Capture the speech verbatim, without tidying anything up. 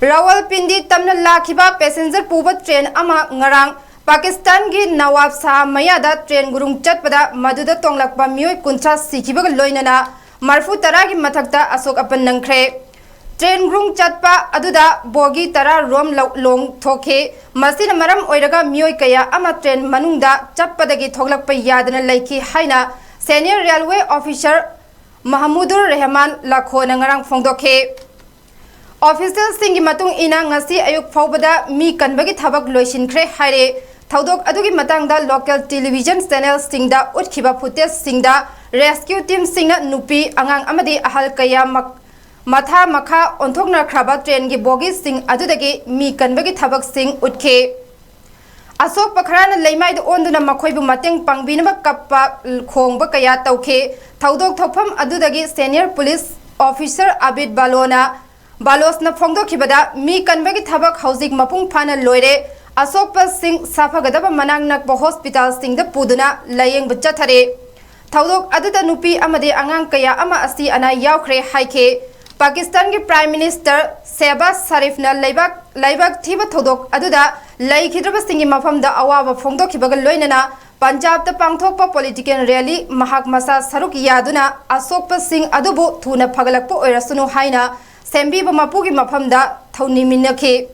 ꯔꯥꯋꯜꯄꯤꯟꯗꯤ ꯇꯝꯅ ꯂꯥꯛꯈꯤꯕ ꯄꯦꯁꯦꯟꯖꯔ ꯄꯨꯕ ꯇ꯭ꯔꯦꯟ ꯑꯃ ꯉꯔꯥꯡ ꯄꯥꯀꯤꯁꯇꯥꯟꯒꯤ ꯅꯋꯥꯕ ꯁꯥꯍ ꯃꯌꯥꯗ ꯇ꯭ꯔꯦꯟ ꯒꯨꯔꯨꯡ ꯆꯠꯄꯗ ꯃꯗꯨꯗ ꯇꯣꯡꯂꯛꯄ ꯃꯤꯑꯣꯏ ꯀꯨꯟꯊ꯭ꯔꯥ ꯁꯤꯈꯤꯕꯒ ꯂꯣꯏꯅꯅ ꯃꯔꯐꯨ ꯇꯔꯥꯒꯤ ꯃꯊꯛꯇ ꯑꯁꯣꯛ ꯑꯄꯟ ꯅꯪꯈ꯭ꯔꯦ꯫ ꯇ꯭ꯔꯦꯟ ꯒꯨꯔꯨꯡ ꯆꯠꯄ ꯑꯗꯨꯗ ꯕꯣꯒꯤ ꯇꯔꯥ ꯔꯣꯝ ꯂꯧ-, ꯂꯣꯡꯊꯣꯛꯈꯤ꯫ ꯃꯁꯤꯅ ꯃꯔꯝ ꯑꯣꯏꯔꯒ ꯃꯤꯑꯣꯏ ꯀꯌꯥ ꯑꯃ ꯇ꯭ꯔꯦꯟ ꯃꯅꯨꯡꯗ ꯆꯠꯄꯗꯒꯤ ꯊꯣꯛꯂꯛꯄ ꯌꯥꯗꯅ ꯂꯩꯈꯤ ꯍꯥꯏꯅ ꯁꯦꯅꯤꯌꯔ ꯔꯦꯜꯋꯦ ꯑꯣꯐꯤꯁꯔ ꯃꯍꯃꯨꯗꯨꯔ ꯔꯦꯍꯃꯥꯟ ꯂꯈꯣꯅ ꯉꯔꯥꯡ ꯐꯣꯡꯗꯣꯛꯈꯤ꯫ ꯑꯣꯐꯤꯁꯤꯌꯦꯜꯁꯤꯡꯒꯤ ꯃꯇꯨꯡ ꯏꯟꯅ ꯉꯁꯤ ꯑꯌꯨꯛ ꯐꯥꯎꯕꯗ ꯃꯤ ꯀꯟꯕꯒꯤ ꯊꯕꯛ ꯂꯣꯏꯁꯤꯟꯈ꯭ꯔꯦ ꯍꯥꯏꯔꯦ꯫ ꯊꯧꯗꯣꯛ ꯑꯗꯨꯒꯤ ꯃꯇꯥꯡꯗ ꯂꯣꯀꯦꯜ ꯇꯦꯂꯤꯚꯤꯖꯟ ꯆꯦꯅꯦꯜꯁꯤꯡꯗ ꯎꯠꯈꯤꯕ ꯐꯨꯇꯦꯖꯁꯤꯡꯗ ꯔꯦꯁꯀ꯭ꯌꯨ ꯇꯤꯝꯁꯤꯡꯅ ꯅꯨꯄꯤ, ꯑꯉꯥꯡ ꯑꯃꯗꯤ ꯑꯍꯜ ꯀꯌꯥ ꯃꯛ-, ꯃꯊꯥ ꯃꯈꯥ ꯑꯣꯟꯊꯣꯛꯅꯈ꯭ꯔꯕ ꯇ꯭ꯔꯦꯟꯒꯤ ꯕꯣꯒꯤꯁꯤꯡ ꯑꯗꯨꯗꯒꯤ ꯃꯤ ꯀꯟꯕꯒꯤ ꯊꯕꯛꯁꯤꯡ ꯎꯠꯈꯤ꯫ ꯑꯁꯣꯛꯄ ꯈꯔꯅ ꯂꯩꯃꯥꯏꯗ ꯑꯣꯟꯗꯨꯅ ꯃꯈꯣꯏꯕꯨ ꯃꯇꯦꯡ ꯄꯥꯡꯕꯤꯅꯕ ꯀꯞꯄ ꯈꯣꯡꯕ ꯀꯌꯥ ꯇꯧꯈꯤ꯫ ꯊꯧꯗꯣꯛ ꯊꯣꯛꯐꯝ ꯑꯗꯨꯗꯒꯤ ꯁꯦꯅꯤꯌꯔ ꯄꯨꯂꯤꯁ ꯑꯣꯐꯤꯁꯔ ꯑꯕꯤꯗ ꯕꯥꯂꯣꯅ, ꯕꯥꯂꯣꯁꯅ ꯐꯣꯡꯗꯣꯛꯈꯤꯕꯗ, ꯃꯤ ꯀꯟꯕꯒꯤ ꯊꯕꯛ ꯍꯧꯖꯤꯛ ꯃꯄꯨꯡ ꯐꯥꯅ ꯂꯣꯏꯔꯦ꯫ ꯑꯁꯣꯛꯄꯁꯤꯡ ꯁꯥꯐꯒꯗꯕ ꯃꯅꯥꯛ ꯅꯛꯄ ꯍꯣꯁꯄꯤꯇꯥꯜꯁꯤꯡꯗ ꯄꯨꯗꯨꯅ ꯂꯥꯌꯦꯡꯕ ꯆꯠꯊꯔꯦ꯫ ꯊꯧꯗꯣꯛ ꯑꯗꯨꯗ ꯅꯨꯄꯤ ꯑꯃꯗꯤ ꯑꯉꯥꯡ ꯀꯌꯥ ꯑꯃ ꯑꯁꯤ ꯑꯅꯥ ꯌꯥꯎꯈ꯭ꯔꯦ ꯍꯥꯏꯈꯤ꯫ ꯄꯥꯀꯤꯁꯇꯥꯟꯒꯤ ꯄ꯭ꯔꯥꯏꯝ ꯃꯤꯅꯤꯁꯇꯔ ꯁꯦꯍꯕꯥꯖ ꯁꯔꯤꯐꯅ ꯂꯩꯕꯥꯛ, ꯂꯥꯏꯕꯛ ꯊꯤꯕ ꯊꯧꯗꯣꯛ ꯑꯗꯨꯗ ꯂꯩꯈꯤꯗ꯭ꯔꯕꯁꯤꯡꯒꯤ ꯃꯐꯝꯗ ꯑꯋꯥꯕ ꯐꯣꯡꯗꯣꯛꯈꯤꯕꯒ ꯂꯣꯏꯅꯅ ꯄꯟꯖꯥꯕꯇ ꯄꯥꯡꯊꯣꯛꯄ ꯄꯣꯂꯤꯇꯤꯀꯦꯜ ꯔꯦꯂꯤ ꯃꯍꯥꯛ ꯃꯁꯥ ꯁꯔꯨꯛ ꯌꯥꯗꯨꯅ ꯑꯁꯣꯛꯄꯁꯤꯡ ꯑꯗꯨꯕꯨ ꯊꯨꯅ ꯐꯒꯠꯂꯛꯄ ꯑꯣꯏꯔꯁꯅꯨ ꯍꯥꯏꯅ ꯁꯦꯝꯕꯤꯕ ꯃꯄꯨꯒꯤ ꯃꯐꯝꯗ ꯊꯧꯅꯤꯃꯤꯟꯅꯈꯤ꯫